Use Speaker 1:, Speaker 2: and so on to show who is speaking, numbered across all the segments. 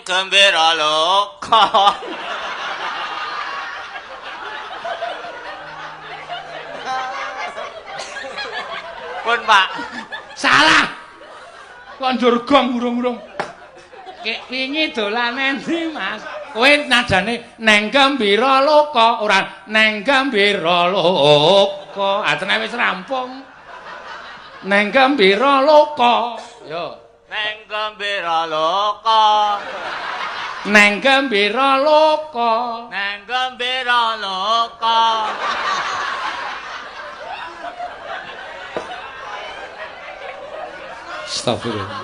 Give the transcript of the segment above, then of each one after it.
Speaker 1: gembira loka. Pun, Pak.
Speaker 2: Salah. Kok njur gong urung-urung. Kek wingi dolan endi, Mas? Kowe nadane neng gembira loka, ora neng gembira loka. Atene wis rampung. Neng gembira loka. Yo.
Speaker 1: Neng gembira loka.
Speaker 2: Neng gembira loka.
Speaker 1: Neng gembira loka.
Speaker 2: Astagfirullah.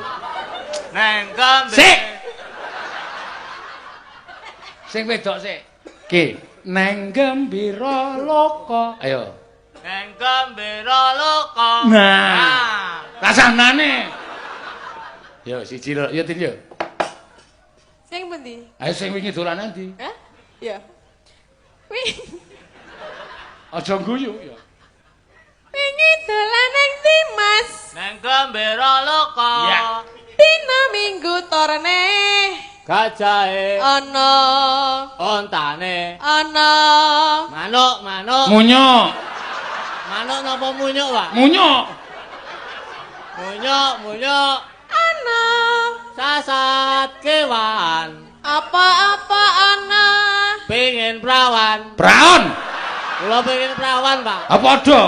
Speaker 1: Neng gembira.
Speaker 2: Sik. Sing wedok sik. Ki, neng gembira loka. Ayo.
Speaker 1: Neng gembira loka.
Speaker 2: Nah. Rasanane. Yo siji lho, yo Tin yo.
Speaker 3: Sing pundi?
Speaker 2: Ayo sing wingi dolan endi?
Speaker 3: Hah? Ya. Wi.
Speaker 2: Aja guyu ya.
Speaker 3: Wingi dolan nang ndi, Mas?
Speaker 1: Neng gembira loka.
Speaker 2: Ya.
Speaker 3: Dina Minggu torne
Speaker 1: Gajahe
Speaker 3: ana
Speaker 1: ontane
Speaker 3: ana
Speaker 1: manuk manuk
Speaker 2: Munyuk.
Speaker 1: Manuk napa munyuk, Pak?
Speaker 2: Munyuk.
Speaker 1: Munyuk munyuk
Speaker 3: ana
Speaker 1: sasat kewan
Speaker 3: apa-apa ana
Speaker 1: pengen prawan.
Speaker 2: Praon.
Speaker 1: Kula pengen prawan, Pak.
Speaker 2: Apa padha?